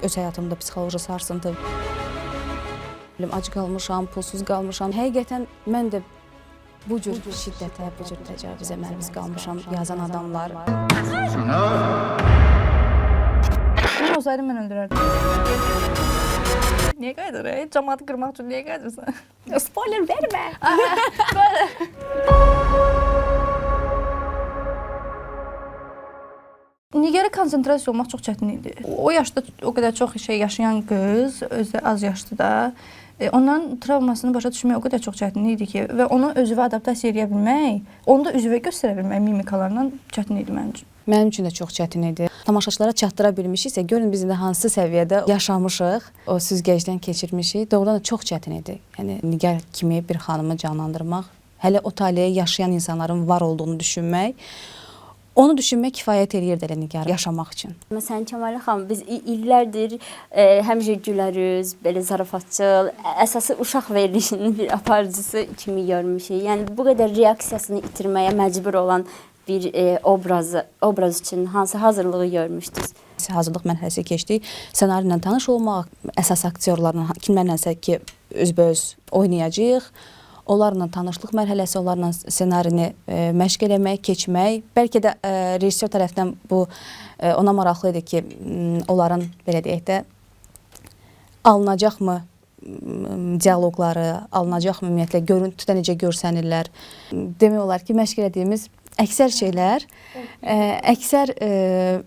Öz həyatımda psixoloji sarsıntı. Ac qalmışam, pulsuz qalmışam. Həqiqətən mən də bu cür şiddətə, bu cür təcavüzə məruz qalmışam yazan adamlar. Mən olsaydım mən öldürərdim. Niyə qayıdır? Camaatı qırmaq üçün niyə qayıdırsan? Spoiler vermə. Nigarə konsentrasiya olmaq çox çətin idi. O yaşda o qədər çox şey yaşayan qız, özü az yaşlı da, onların travmasını başa düşmək o qədər çox çətin idi ki, və onu özünə adaptasiya edə bilmək, onu da üzvə göstərə bilmək mimikalarla çətin idi mənim üçün. Mənim üçün də çox çətin idi. Tamaşaçılara çatdıra bilmişiksə, görün biz indi hansı səviyyədə yaşamışıq, o süzgəcdən keçirmişik. Doğrudan da çox çətin idi. Yəni Nigar kimi bir xanımı canlandırmaq, hələ o taleyə yaşayan insanların var olduğunu düşünmək, onu düşünmək kifayət eləyirdi elə Nigar yaşamaq üçün. Məsələn, Kəmalə xanım, biz illərdir həmişə güləriz, belə zarafatçıl, əsası uşaq verilişinin bir aparıcısı kimi görmüşük. Yəni bu qədər reaksiyasını itirməyə məcbur olan bir obraz üçün hansı hazırlığı görmüşdünüz? Hazırlıq mərhələsi keçdik. Ssenari ilə tanış olmaq, əsas aktyorlarla, kimlərlənsə ki, üzbəüz oynayacağıq. Onlarla tanışlıq mərhələsi, onlarla ssenarini məşq eləmək, keçmək. Bəlkə də rejissor tərəfindən bu ona maraqlı idi ki, onların belə deyək də alınacaqmı dialoqları, alınacaqmı ümumiyyətlə görüntüdə necə görsənirlər. Demək olar ki, məşq elədiyimiz əksər şeylər, əksər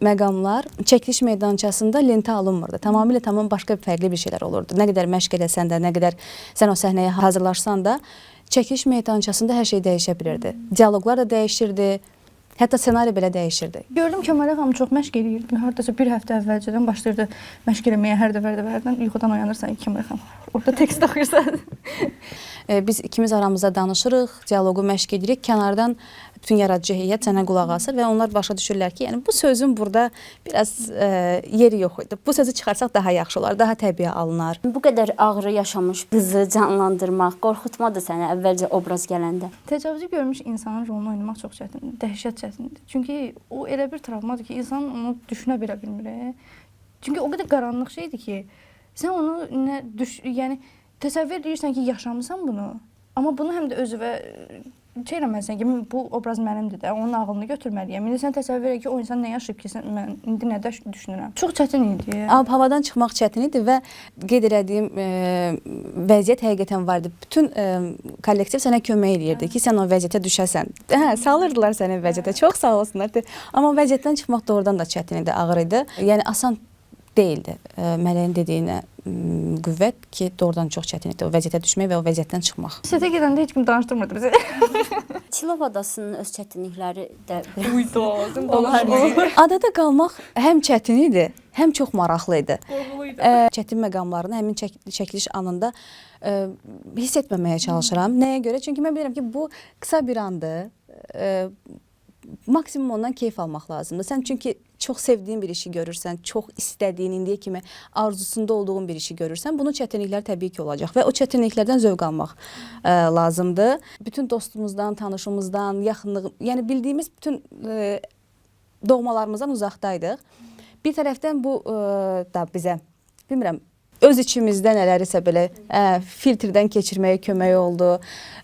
məqamlar çəkiliş meydançasında lentə alınmırdı. Tamamilə tamam başqa fərqli bir şeylər olurdu. Nə qədər məşq eləsən də, nə qədər sən o səhnəyə hazırlaşsan da, çəkiliş meydançasında hər şey dəyişə bilirdi. Dialoqlar da dəyişirdi, hətta ssenari belə dəyişirdi. Gördüm Kəmalə xanım çox məşq eləyirdi. Hardasa bir həftə əvvəlcədən başlayırdı məşq eləməyə, hər dəfə, hər dəfə, hərdən yuxudan oyanırsan Kəmalə xanım orada tekst oxuyursan. Biz ikimiz aramızda danışırıq, dialoqu məşq edirik. Kənardan bütün yaradıcı heyət sənə qulaq asır və onlar başa düşürlər ki, yəni bu sözün burada biraz yeri yox idi. Bu sözü çıxarsaq daha yaxşı olar, daha təbii alınar. Bu qədər ağrı yaşamış qızı canlandırmaq qorxutmadı səni əvvəlcə obraz gələndə? Təcavüzü görmüş insanın rolunu oynamaq çox çətindir, dəhşət çətindir. Çünki o elə bir travmadır ki, insan onu düşünə belə bilmir. Çünki o qədər qaranlıq şeydir ki, sən onu nə yəni təsəvvür edirsən ki, yaşamısan bunu, amma bunu həm də özünə şey eləməlisən ki, bu obraz mənimdir də, onun ağlını götürməliyəm. İndi sən təsəvvür et ki, o insan nə yaşayıb ki, sən, mən indi nə düşünürəm. Çox çətin idi. Ab-havadan çıxmaq çətin idi və qeyd elədiyim vəziyyət həqiqətən var idi. Bütün kollektiv sənə kömək eləyirdi ki, sən o vəziyyətə düşəsən. Hə, salırdılar səni vəziyyətə. Çox sağ olsunlar. Amma vəziyyətdən çıxmaq doğrudan da çətin idi, ağır idi. Yəni asan deyildi. Mələyin dediyinə qüvvət ki, doğrudan çox çətin idi o vəziyyətə düşmək və o vəziyyətdən çıxmaq. Setə gedəndə heç kim danışdırmırdı bizi. Çilov adasının öz çətinlikləri də Uydu, Adada qalmaq həm çətin idi, həm çox maraqlı idi. Qorxulu idi. Çətin məqamlarını həmin çəkiliş anında hiss etməməyə çalışıram. Nəyə görə? Çünki mən bilirəm ki, bu qısa bir andır. Maksimum ondan keyif almaq lazımdır. Sən çünki çox sevdiyin bir işi görürsən, çox istədiyin, indiyə kimi arzusunda olduğun bir işi görürsən, bunun çətinlikləri təbii ki olacaq və o çətinliklərdən zövq almaq lazımdır. Bütün dostumuzdan, tanışımızdan, yaxınlıq, yəni bildiyimiz bütün doğmalarımızdan uzaqdaydıq. Bir tərəfdən bu da bizə, bilmirəm, öz içimizdə nələrisə belə filtrdən keçirməyə kömək oldu.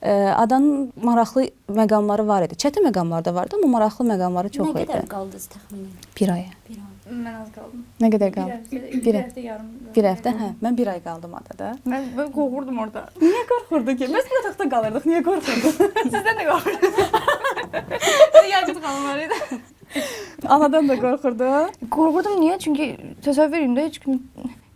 Adanın maraqlı məqamları var idi. Çətin məqamlar da vardı, amma maraqlı məqamları çox nə idi. Nə qədər qaldınız təxminən? Bir ay. Bir ay. Mən az qaldım. Nə qədər qaldım? Bir həftə yarım. Bir həftə, hə. Mən bir ay qaldım adada. Mən qorxurdum orada. Niyə qorxurdu ki? Biz bir otaqda qalırdıq. Niyə qorxurdu? Sizdən də qorxurdum. Yaqut xanım var idi. Anadan da qorxurdu. Qorxurdum niyə? Çünki təsəvvür edin də heç kim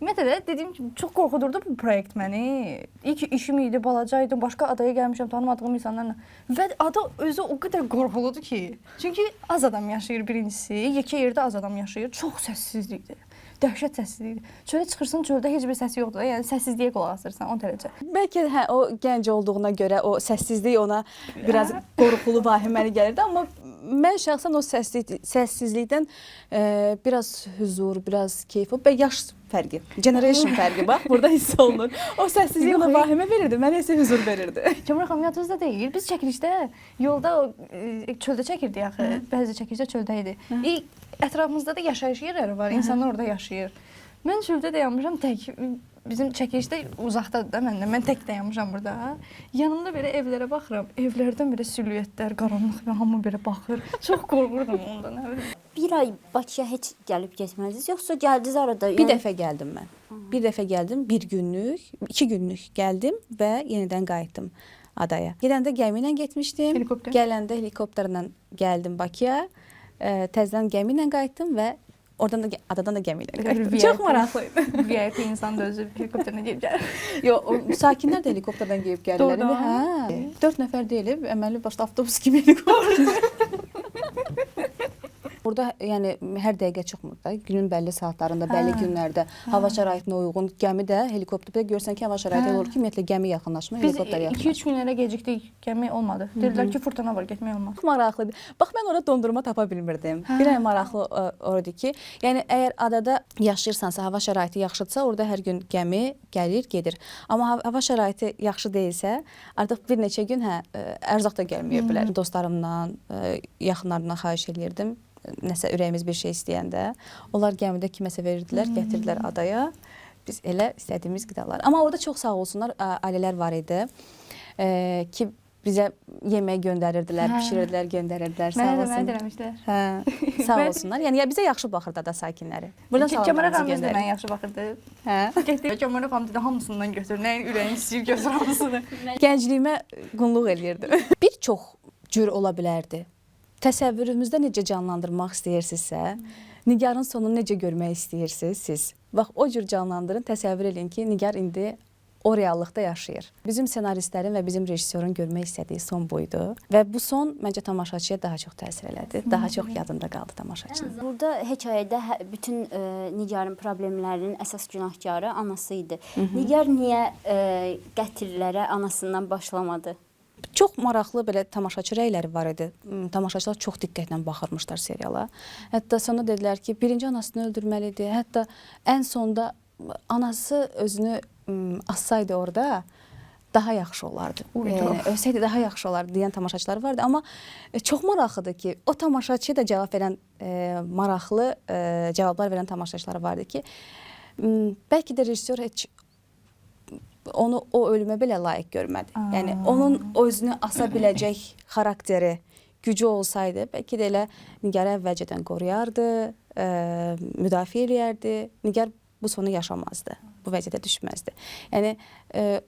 Ümumiyyətlə də dediyim kimi çox qorxudurdu bu proyekt məni. İlk işim idi, balaca idim, başqa adaya gəlmişəm tanımadığım insanlarla. Və ada özü o qədər qorxuludur ki. Çünki az adam yaşayır birincisi, yekə yerdə az adam yaşayır. Çox səssizlikdir. Dəhşət səssizlikdir. Çölə çıxırsan, çöldə heç bir səs yoxdur da. Yəni səssizliyə qulaq asırsan o dərəcə. Bəlkə hə o gənc olduğuna görə o səssizlik ona biraz qorxulu, vahiməli gəlirdi, amma mən şəxsən o səssizlikdən biraz hüzur, biraz keyf, və yaş fərqi, generation fərqi bax burada hiss olunur. O səssizlik ona vahimə verirdi, mənə isə hüzur verirdi. Kəmalə xanım yadınızda deyil. Biz çəkilişdə yolda çöldə çəkirdik axı. Bəzi çəkilişdə çöldə idi. Ətrafımızda da yaşayış yerləri var. İnsanlar orada yaşayır. Mən çöldə dayanmışam tək. Bizim çəkilişdə uzaqdadır da məndən. Mən tək dayanmışam burada. Yanımda belə evlərə baxıram. Evlərdən belə silüetlər, qaranlıq və hamı belə baxır. Çox qorxurdum ondan, nə bilim. Bir ay Bakıya heç gəlib getmədiniz, yoxsa gəldiniz arada? Bir dəfə gəldim mən. Bir dəfə gəldim, bir günlük, 2 günlük gəldim və yenidən qayıtdım adaya. Gedəndə gəmi ilə getmişdim. Helikopter. Gələndə helikopterlə gəldim Bakıya. Təzədən gəmi ilə qayıtdım və oradan da adadan da gəmi ilə Belə bir qayıtdım. VIP. Çox maraqlı idi. VIP insan da özü helikopterlə gəlib gəlir. Yox, o sakinlər də helikopterdən gəlib gəlirlər. İndi Doğrudan? hə, 4 nəfər deyilib, əməlli başlı avtobus kimi helikopter. Burada yəni hər dəqiqə çıxmır da. Günün bəlli saatlarında, bəlli günlərdə hava şəraitinə uyğun gəmi də, helikopter də görsən ki, hava şəraiti elə olur ki, ümumiyyətlə gəmi yaxınlaşmır, Biz helikopter yaxınlaşmır. 2-3 gün elə gecikdik, gəmi olmadı. Dedilər ki, fırtına var, getmək olmaz. Çox maraqlıdır. Bax mən orada dondurma tapa bilmirdim. Bir ay maraqlı odur ki, yəni əgər adada yaşayırsansa, hava şəraiti yaxşıdırsa, orada hər gün gəmi gəlir, gedir. Amma hava şəraiti yaxşı deyilsə, artıq bir neçə gün ərzaq da gəlməyə bilər. Dostlarımdan, yaxınlarımdan xahiş eləyirdim. Nəsə ürəyimiz bir şey istəyəndə, onlar gəmidə kiməsə verirdilər, gətirdilər adaya. Biz elə istədiyimiz qidalar. Amma orada çox sağ olsunlar, ailələr var idi ki, bizə yemək göndərirdilər, bişirirdilər, göndərirdilər. Sağ Mənə də mənə olsun. də eləmişdilər. Hə, sağ olsunlar. Yəni ya bizə yaxşı baxırdı ada sakinləri. Buradan Kəmara salamlarımızı xanım özü də göndəririk. mənə yaxşı baxırdı. Hə. Getdik. Kəmara xanım dedi hamısından götür. Nəyin ürəyin istəyir götür hamısını. Gəncliyimə qulluq eləyirdim. Bir çox cür ola bilərdi. Təsəvvürünüzdə necə canlandırmaq istəyirsinizsə, Nigarın sonunu necə görmək istəyirsiniz siz? Bax o cür canlandırın, təsəvvür eləyin ki, Nigar indi o reallıqda yaşayır. Bizim ssenaristlərin və bizim rejissorun görmək istədiyi son bu idi və bu son məncə tamaşaçıya daha çox təsir elədi, daha çox yadında qaldı tamaşaçının. Burada hekayədə bütün Nigarın problemlərinin əsas günahkarı anası idi. Nigar niyə qətillərə anasından başlamadı? Çox maraqlı belə tamaşaçı rəyləri var idi. Tamaşaçılar çox diqqətlə baxırmışlar seriala. Hətta sonra dedilər ki, birinci anasını öldürməlidir. Hətta ən sonda anası özünü assaydı orada daha yaxşı olardı. Ölsəydi daha yaxşı olardı deyən tamaşaçılar vardı. Amma çox maraqlıdır ki, o tamaşaçıya da cavab verən maraqlı cavablar verən tamaşaçılar vardı ki, bəlkə də rejissor heç onu o ölümə belə layiq görmədi. Yəni onun özünü asa biləcək xarakteri, gücü olsaydı, bəlkə də elə Nigarı əvvəlcədən qoruyardı, müdafiə eləyərdi. Nigar bu sonu yaşamazdı, bu vəziyyətə düşməzdi. Yəni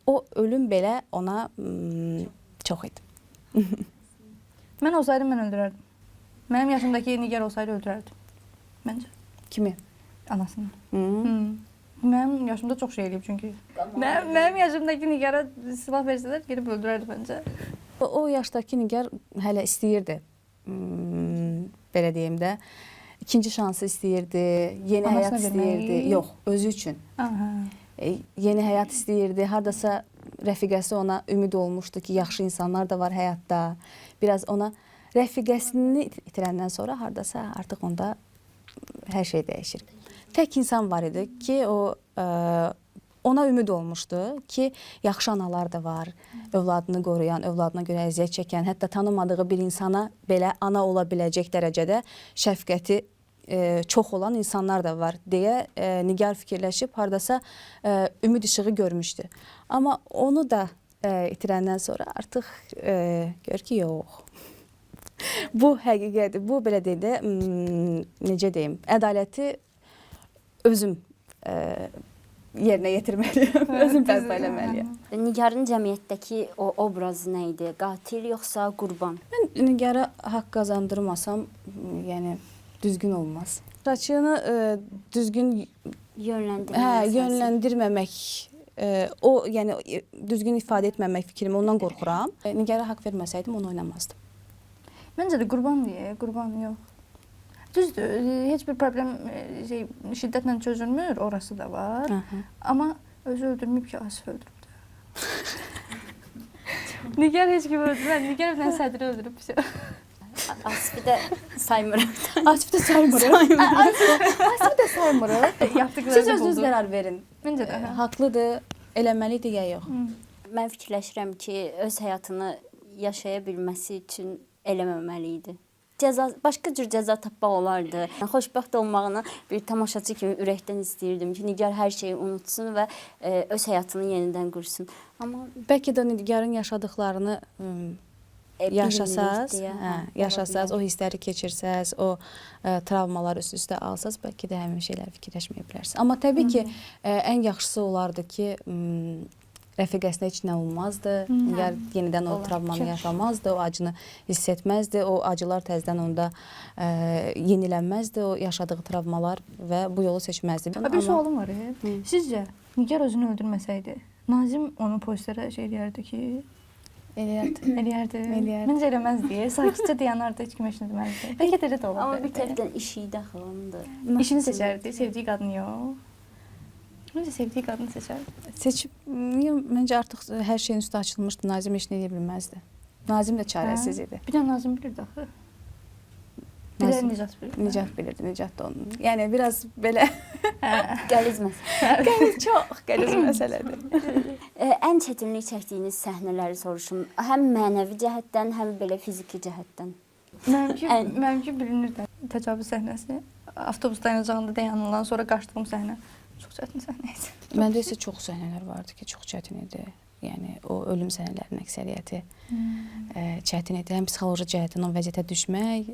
o ölüm belə ona çox idi. Mən olsaydım mən öldürərdim. Mənim yaşımdakı Nigar olsaydı öldürərdim. Məncə. Kimi? Anasını. Mənim yaşımda çox şey eləyib çünki. Mənim yaşımdakı Nigara silah versələr gedib öldürərdi məncə. O yaşdakı Nigar hələ istəyirdi. Belə deyim də. İkinci şansı istəyirdi, yeni Anasına həyat istəyirdi. verməyi? Yox, özü üçün. Aha. Yeni həyat istəyirdi. Hardasa rəfiqəsi ona ümid olmuşdu ki, yaxşı insanlar da var həyatda. Biraz ona rəfiqəsini itirəndən sonra hardasa artıq onda hər şey dəyişir. Tək insan var idi ki, o ona ümid olmuşdu ki, yaxşı analar da var, övladını qoruyan, övladına görə əziyyət çəkən, hətta tanımadığı bir insana belə ana ola biləcək dərəcədə şəfqəti çox olan insanlar da var deyə Nigar fikirləşib hardasa ümid işığı görmüşdü. Amma onu da itirəndən sonra artıq gör ki, yox. Bu həqiqətdir. Bu belə deyim də, necə deyim, ədaləti özüm yerinə yetirməliyəm, özüm bərpa eləməliyəm. Nigarın cəmiyyətdəki o obrazı nə idi? Qatil yoxsa qurban? Mən Nigara haqq qazandırmasam, yəni düzgün olmaz. Tamaşaçını düzgün yönləndirməmək, o yəni düzgün ifadə etməmək fikrimi ondan qorxuram. Nigara haqq verməsəydim onu oynamazdım. Məncə də qurban deyə, qurban yox. Düzdür, heç bir problem şiddətlə çözülmür, orası da var. Amma özü öldürməyib ki, Asif öldürüb də. Nigar heç kimi öldürmədi, Nigar bir dənə sədri öldürüb. Asifi də saymırıq. Asifi də saymırıq. Asifi də saymırıq. Siz özünüz qərar verin. Məncə də. Haqlıdır, eləməlidir ya yox. Mən fikirləşirəm ki, öz həyatını yaşaya bilməsi üçün eləməməli idi. Cəza, başqa cür cəza tapmaq olardı. Xoşbəxt olmağını bir tamaşaçı kimi ürəkdən istəyirdim ki, Nigar hər şeyi unutsun və öz həyatını yenidən qursun. Amma Bəlkə də Nigarın yaşadıklarını yaşasaz, bilmirik deyə, hə, ola yaşasaz, bilər. o hissləri keçirsəz, o travmaları üst-üstə alsaz, bəlkə də həmin şeyləri fikirləşməyə bilərsiniz. Amma təbii ki, ən yaxşısı olardı ki, rəfiqəsinə heç nə olmazdı. Nigar yenidən o Olar. travmanı Kaş. yaşamazdı, o acını hiss etməzdi, o acılar təzədən onda yenilənməzdi, o yaşadığı travmalar və bu yolu seçməzdi. Ha, bir sualım var. Sizcə Nigar özünü öldürməsəydi, Nazim onu polislərə şey eləyərdi ki, Eləyərdi. eləyərdi. Eləyərdi. Məncə eləməzdi. Sakitcə dayanardı, heç kim heç nə deməzdi. Bəlkə də elə də ola Amma bir bilərdi. tərəfdən işi idi axı onun da. İşini seçərdi, sevdiyi qadını yox. Məncə sevdiyi qadını seçərdi. Seçib, niyə? Məncə artıq hər şeyin üstü açılmışdı. Nazim heç nə edə bilməzdi. Nazim də çarəsiz idi. Bir də Nazim bilirdi axı. Bir də Nazim- Nicat bilirdi. Nicat bilirdi, Nicat da onun. Yəni biraz belə Qəliz məsələ. çox qəliz məsələdir. Ən çətinlik çəkdiyiniz səhnələri soruşum. Həm mənəvi cəhətdən, həm belə fiziki cəhətdən. Mənimki bilinir də. Təcavüz səhnəsi. Avtobus dayanacağında dayanılan, sonra qaçdığım səhnə. Çox çətin səhnə idi. Məndə isə çox səhnələr vardı ki, çox çətin idi. Yəni o ölüm səhnələrinin əksəriyyəti çətin idi. Həm psixoloji cəhətdən o vəziyyətə düşmək,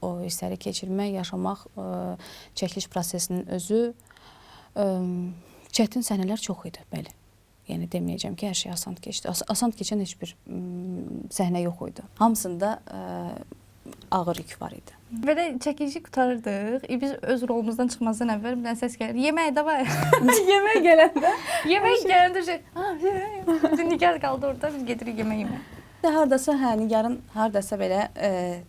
o hissləri keçirmək, yaşamaq, çəkiliş prosesinin özü çətin səhnələr çox idi, bəli. Yəni deməyəcəm ki, hər şey asan keçdi. Asan keçən heç bir səhnə yox idi. Hamısında ağır yük var idi. Belə çəkilişi qurtarırdıq. Biz öz rolumuzdan çıxmazdan əvvəl bir dənə səs gəlir. Yemək də var. Yemək gələndə Yemək gələndə şey, Nigar qaldı orada, biz gedirik yemək yeməyə. də hardasa hə Nigarın hardasa belə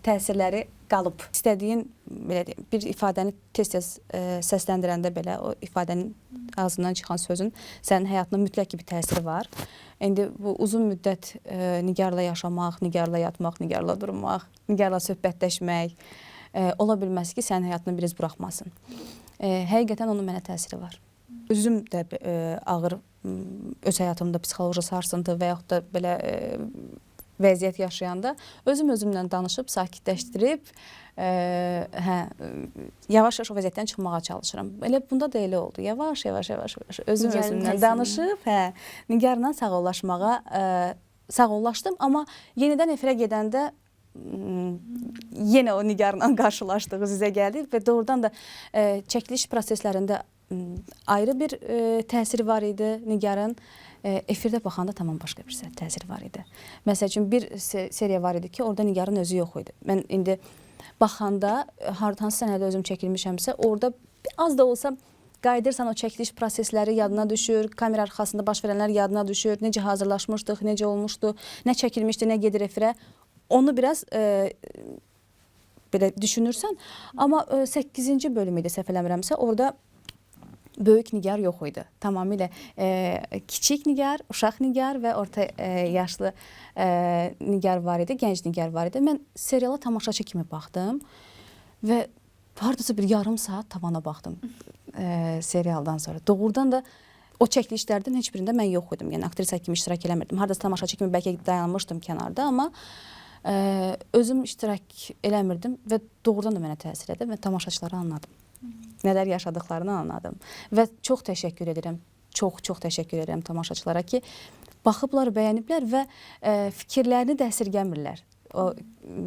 təsirləri qalıb. İstədiyin belə deyim, bir ifadəni tez-tez səsləndirəndə belə o ifadənin ağzından çıxan sözün sənin həyatına mütləq ki bir təsiri var. İndi bu uzun müddət Nigarla yaşamaq, Nigarla yatmaq, Nigarla durmaq, Nigarla söhbətləşmək ola bilməz ki, sənin həyatına bir iz buraxmasın. Həqiqətən onun mənə təsiri var. Özüm də ağır öz həyatımda psixoloji sarsıntı və yaxud da belə vəziyyət yaşayanda özüm özümlə danışıb, sakitləşdirib, yavaş-yavaş o vəziyyətdən çıxmağa çalışıram. Elə bunda da elə oldu. Yavaş-yavaş, yavaş-yavaş özüm özümlə danışıb, Nigarla sağollaşmağa sağollaşdım, amma yenidən efirə gedəndə yenə o Nigarla qarşılaşdıq, üzə gəldik və doğrudan da çəkiliş proseslərində ayrı bir təsiri var idi Nigarın. Efirdə baxanda tamam başqa bir təsiri var idi. Məsəl üçün bir seriya var idi ki, orada Nigarın özü yox idi. Mən indi baxanda hansı səhnədə özüm çəkilmişəmsə, orada az da olsa qayıdırsan, o çəkiliş prosesləri yadına düşür, kamera arxasında baş verənlər yadına düşür, necə hazırlaşmışdıq, necə olmuşdu, nə çəkilmişdi, nə gedir efirə. Onu biraz belə düşünürsən. Amma 8-ci bölüm idi, səhv eləmirəmsə, orada böyük Nigar yox idi. Tamamilə kiçik Nigar, uşaq Nigar və orta yaşlı Nigar var idi, gənc Nigar var idi. Mən seriala tamaşaçı kimi baxdım və hardasa bir yarım saat tavana baxdım serialdan sonra. Doğrudan da o çəkilişlərdən heç birində mən yox idim. Yəni aktrisa kimi iştirak eləmirdim. Hardasa tamaşaçı kimi bəlkə dayanmışdım kənarda, amma özüm iştirak eləmirdim və doğrudan da mənə təsir elədi və tamaşaçıları anladım. Nələr yaşadıklarını anladım. Və çox təşəkkür edirəm. Çox-çox təşəkkür edirəm tamaşaçılara ki, baxıblar, bəyəniblər və fikirlərini də əsirgəmirlər. O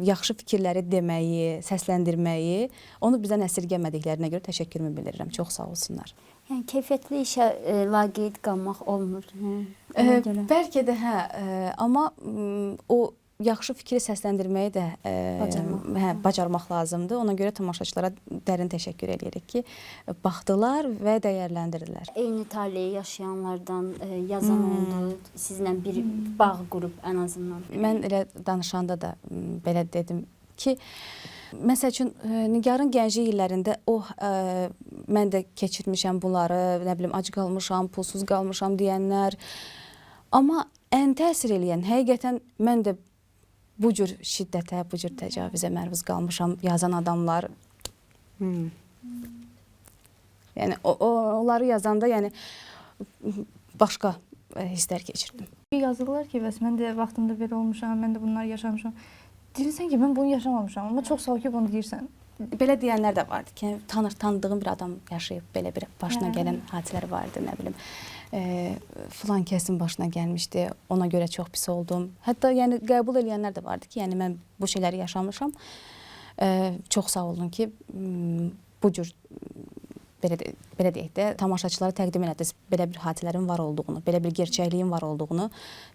yaxşı fikirləri deməyi, səsləndirməyi, onu bizdən əsirgəmədiklərinə görə təşəkkürümü bildirirəm. Çox sağ olsunlar. Yəni keyfiyyətli işə laqeyd qalmaq olmur. Bəlkə də hə, amma o yaxşı fikri səsləndirməyi də bacarmaq lazımdır. Ona görə tamaşaçılara dərin təşəkkür edirik ki, baxdılar və dəyərləndirdilər. Eyni taleyi yaşayanlardan yazan oldu, sizinlə bir bağ qurub ən azından. Mən elə danışanda da belə dedim ki, məsəl üçün Nigarın gənclik illərində o mən də keçirmişəm bunları, nə bilim ac qalmışam, pulsuz qalmışam deyənlər. Amma ən təsir eləyən həqiqətən mən də bu cür şiddətə, bu cür təcavüzə məruz qalmışam yazan adamlar. Yəni onları yazanda yəni başqa hisslər keçirdim. Yazırlar ki, bəs mən də vaxtında belə olmuşam, mən də bunları yaşamışam. Deyirsən ki, mən bunu yaşamamışam, amma çox sağ ol ki, bunu deyirsən. Belə deyənlər də vardı ki, tanıdığım bir adam yaşayıb belə bir başına gələn hadisələr vardı, nə bilim. Filan kəsin başına gəlmişdi, ona görə çox pis oldum. Hətta yəni qəbul eləyənlər də vardı ki, yəni mən bu şeyləri yaşamışam. Çox sağ olun ki, bu cür belə deyək də, tamaşaçılara təqdim elədiniz belə bir hadisələrin var olduğunu, belə bir gerçəkliyin var olduğunu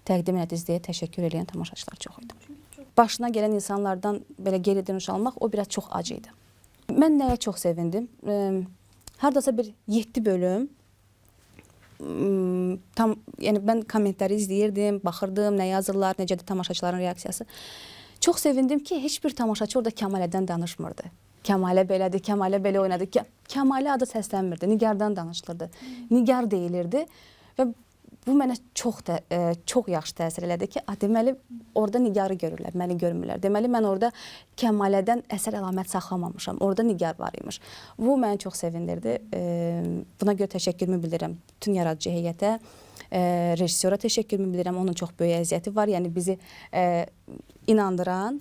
təqdim elədiniz deyə təşəkkür eləyən tamaşaçılar çox idi. Başına gələn insanlardan belə geri dönüş almaq o biraz çox acı idi. Mən nəyə çox sevindim? Hardasa bir 7 bölüm tam, yəni mən kommentləri izləyirdim, baxırdım, nə yazırlar, necədir tamaşaçıların reaksiyası. Çox sevindim ki, heç bir tamaşaçı orada Kəmalədən danışmırdı. Kəmalə belədir, Kəmalə belə oynadı. Kəmalə adı səslənmirdi, Nigardan danışılırdı. Nigar deyilirdi və bu mənə çox yaxşı təsir elədi ki, deməli orada Nigarı görürlər, məni görmürlər. Deməli mən orada Kəmalədən əsər əlamət saxlamamışam. Orada Nigar var imiş. Bu məni çox sevindirdi. Buna görə təşəkkürümü bildirirəm bütün yaradıcı heyətə, rejissora təşəkkürümü bildirirəm. Onun çox böyük əziyyəti var. Yəni bizi inandıran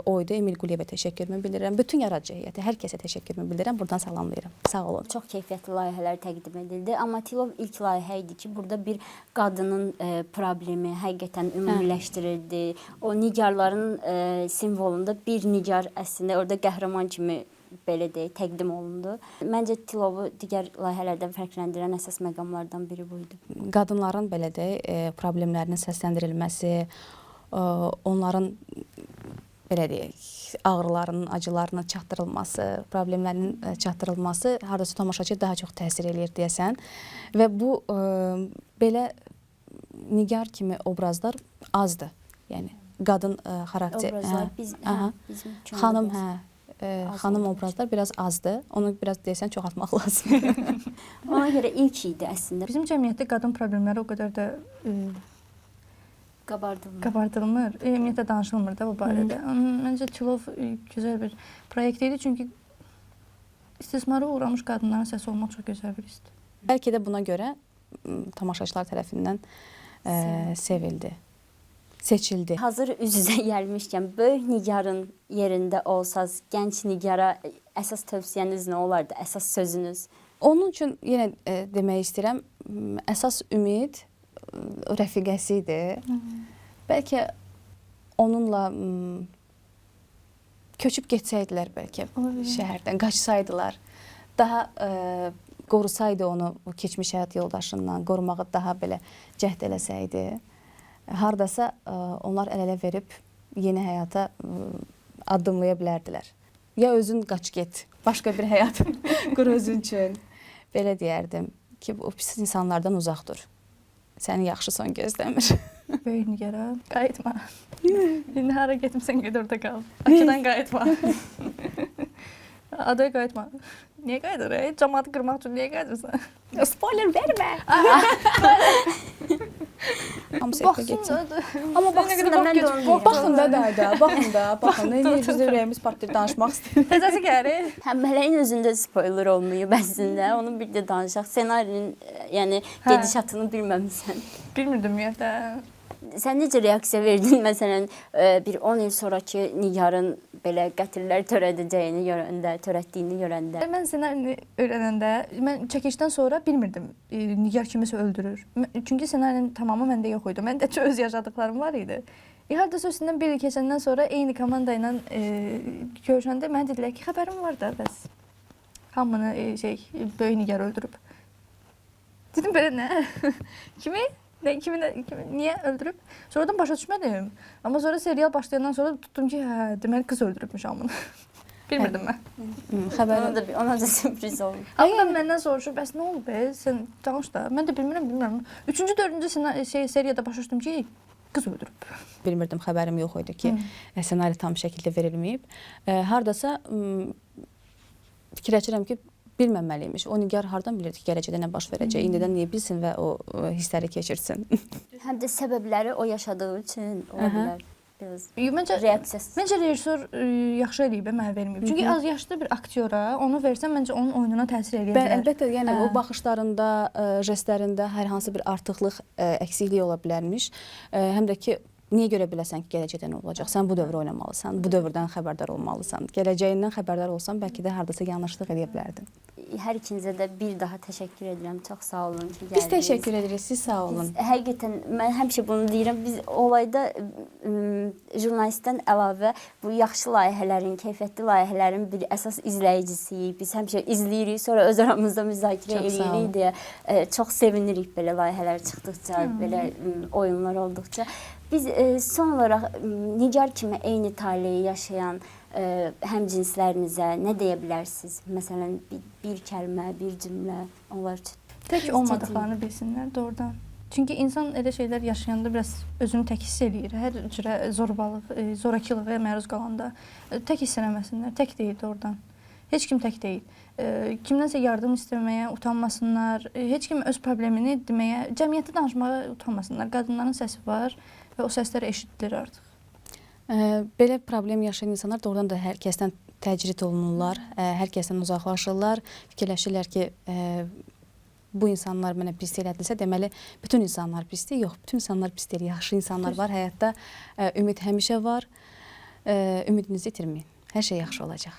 o idi. Emil Quliyevə təşəkkürümü bildirirəm. Bütün yaradıcı heyətə, hər kəsə təşəkkürümü bildirirəm. Buradan salamlayıram. Sağ olun. Çox keyfiyyətli layihələr təqdim edildi. Amma Tilov ilk layihə idi ki, burada bir qadının problemi həqiqətən ümumiləşdirildi. O nigarların simvolunda bir nigar əslində orada qəhrəman kimi belə deyək, təqdim olundu. Məncə Tilovu digər layihələrdən fərqləndirən əsas məqamlardan biri bu idi. Qadınların belə deyək, problemlərinin səsləndirilməsi, onların belə deyək, ağrılarının, acılarının çatdırılması, problemlərinin çatdırılması hardasa tamaşaçıya daha çox təsir eləyir deyəsən. Və bu belə Nigar kimi obrazlar azdır. Yəni qadın xarakter, obrazlar bizim üçün xanım, xanım obrazlar biraz azdır. Onu biraz deyəsən çoxaltmaq lazımdır. Ona görə ilk idi əslində. Bizim cəmiyyətdə qadın problemləri o qədər də qabardılmır. Ümumiyyətlə danışılmır da bu barədə. Məncə Tilov gözəl bir proyekt idi, çünki istismara uğramış qadınların səsi olmaq çox gözəl bir hissdir. Bəlkə də buna görə tamaşaçılar tərəfindən sevildi, seçildi. Hazır üz-üzə gəlmişkən, böyük Nigarın yerində olsaz, gənc Nigara əsas tövsiyəniz nə olardı, əsas sözünüz? Onun üçün yenə demək istəyirəm, əsas ümid rəfiqəsi idi. Bəlkə onunla köçüb getsəydilər, bəlkə şəhərdən qaçsaydılar, daha qorusaydı onu o keçmiş həyat yoldaşından, qorumağı daha belə cəhd eləsəydi, hardasa onlar əl-ələ verib yeni həyata addımlaya bilərdilər. Ya özün qaç get, başqa bir həyat qur özün üçün. Belə deyərdim ki, o pis insanlardan uzaq dur. Səni yaxşı son gözləmir. Böyük Nigara, qayıtma. İndi hara getmirsən, get orada qal. Bakıdan qayıtma. Adaya qayıtma. Niyə qayıdır? Camaatı qırmaq üçün niyə qayıdırsan? Spoiler vermə. Hamısı evə getsin. Amma baxsın da, mən də onu deyirəm. Baxın da, baxın da, baxın. Nə biz də ürəyimiz partlayır, danışmaq istəyir. Təzəsi gəlir. Hə, Mələyin özündə spoiler olmayıb əslində. Onu bir də danışaq. Senarinin, yəni gedişatını bilməmisən. Bilmirdim ümumiyyətlə. Sən necə reaksiya verdin məsələn, bir 10 il sonrakı Nigarın belə qətillər törədəcəyini görəndə, törətdiyini görəndə? Mən ssenarini öyrənəndə, mən çəkilişdən sonra bilmirdim Nigar kimisə öldürür. Çünki ssenarinin tamamı məndə yox idi. Məndə öz yaşadıklarım var idi. Hardasa üstündən bir il keçəndən sonra eyni komanda ilə görüşəndə mənə dedilər ki, xəbərim var da bəs hamını böyük Nigar öldürüb. Dedim belə nə? Kimi? Kimi, niyə öldürüb? Sonradan başa düşmədim. Amma sonra serial başlayandan sonra tutdum ki, hə, deməli qız öldürübmüş hamını. Bilmirdim mən. Xəbərim. Ona da sürpriz oldu. Amma məndən soruşur, bəs nə olub be? Sən danış da. Mən də bilmirəm. 3-cü, 4-cü seriyada başa düşdüm ki, qız öldürüb. Bilmirdim, xəbərim yox idi ki, ssenari tam şəkildə verilməyib. Hardasa fikirləşirəm ki, bilməməliymiş. O Nigar hardan bilirdi ki, gələcəkdə nə baş verəcək? İndidən niyə bilsin və o hissləri keçirsin? Həm də səbəbləri o yaşadığı üçün ola bilər. Biraz reaksiyası. Məncə rejissor yaxşı eləyib, mənə verməyib. Çünki az yaşlı bir aktyora onu versən, məncə onun oyununa təsir eləyə bilər. Əlbəttə, yəni o baxışlarında, jestlərində hər hansı bir artıqlıq, əksiklik ola bilərmiş. Həm də ki, Niyə görə biləsən ki, gələcəkdə nə olacaq? Sən bu dövrü oynamalısan, bu dövrdən xəbərdar olmalısan. Gələcəyindən xəbərdar olsan, bəlkə də hardasa yanlışlıq eləyə bilərdin. Hər ikinizə də bir daha təşəkkür edirəm. Çox sağ olun ki, gəldiniz. Biz təşəkkür edirik, siz sağ olun. Biz, həqiqətən mən həmişə bunu deyirəm. Biz olayda jurnalistdən əlavə bu yaxşı layihələrin, keyfiyyətli layihələrin bir əsas izləyicisiyik. Biz həmişə izləyirik, sonra öz aramızda müzakirə Çox sağ olun. eləyirik deyə çox sevinirik belə layihələr çıxdıqca, belə oyunlar olduqca. Biz son olaraq Nigar kimi eyni taleyi yaşayan həmcinslərinizə nə deyə bilərsiniz? Məsələn, bir kəlmə, bir cümlə onlar üçün. Tək olmadıqlarını bilsinlər doğrudan. Çünki insan elə şeylər yaşayanda biraz özünü tək hiss eləyir. Hər cürə zorbalıq, zorakılığa məruz qalanda tək hiss eləməsinlər. Tək deyil doğrudan. Heç kim tək deyil. Kimdənsə yardım istəməyə utanmasınlar. Heç kim öz problemini deməyə, cəmiyyətdə danışmağa utanmasınlar. Qadınların səsi var və o səslər eşidilir artıq. Belə problem yaşayan insanlar doğrudan da hər kəsdən təcrid olunurlar, hər kəsdən uzaqlaşırlar, fikirləşirlər ki, bu insanlar mənə pis elədisə, deməli bütün insanlar pisdir. Yox, bütün insanlar pis deyil. Yaxşı insanlar var həyatda. Ümid həmişə var. Ümidinizi itirməyin. Hər şey yaxşı olacaq.